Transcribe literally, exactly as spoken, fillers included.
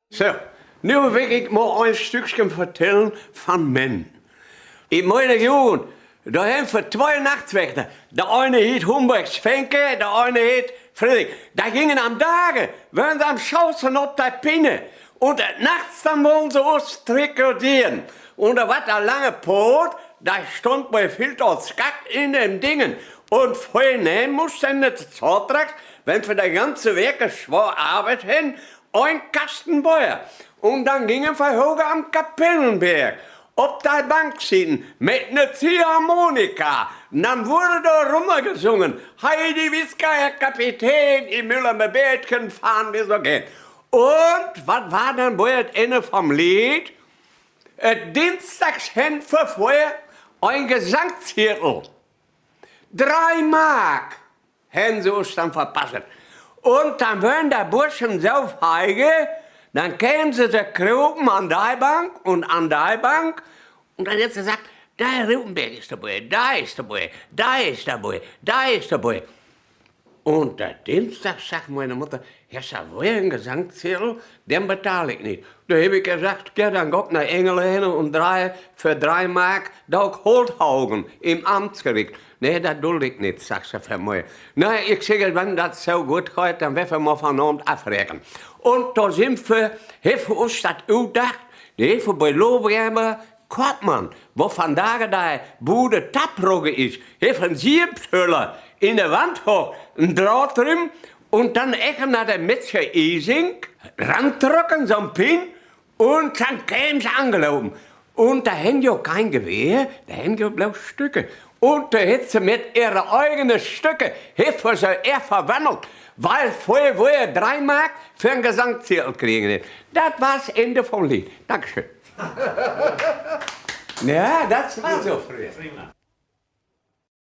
So, nu will ik mal en Stückchen vertellen van Mennen. In miene Jugend, dor harrn wi twee Nachtwächter. De ene heet Humborg Svenke, de ene heet Fredrik. De gingen am Dage, weren se am Schausen op de Pinne. Un nachts, denn wullen se us tricodieren. Un dor was de lange Poot, de stund bi Field un Skack in den Dingen. Un vörnehm muss denn de Zaterdags, wenn wi de ganze Week swoor arbeidt harrn, en Kasten Beer. Un denn gingen wi hooch an Kapellenberg, op de Bank sitten, mit ne Ziehharmonika. Denn wurr dor rumgesungen: Heidi Wiska, Herr Kapitän, in Müller me Beertken fahren wi so geern. Un wat war denn bi dat Enne vom Leed? Äh, dinsdags harrn wi vörher en Gesangszirkel. Dree Mark harrn se us denn verpasset. Un denn weren de Burschen so feige, denn kemen se, se kropen an de Bank un an de Bank. Un denn hett se seggt: De Rutenberg is dorbi, de is dorbi, de is dorbi, de is dorbi. Un de Dinsdag seggt miene Mudder: Hest du weer en Gesangszirkel? Den betahl ik nich. Dor heff ik ehr seggt: Geh denn gau na Engelhenne un drei, för dree Mark, do Holthaugen im Amtsgericht. Nee, dat dull ik nich, seggt se vör mi. Nee, ik segg, wenn dat so goot geiht, denn warrt wi mal vanavend afreken. Un dor sünd wi, hebbt wi us dat utdacht, de hebbt wi bi Lohbremer Koopmann, wo vandage de Bude Taprogge is, hebbt en Siepshöller in de Wand haut, en Draht rin, un denn even na de Metzger Ising rantrocken, so'n Pin, un denn kemen se anlopen. Un de harrn jo keen Gewehr, de harrn jo bloots Stücke. Un de hett se mit ehre egene Stücke, hett wi se ehr verwannelt, wiel wi weer dree Mark för en Gesangszirkel kregen hebbt. Dat was Enne vom Leed. Dankschön. Ja, dat was so fröher.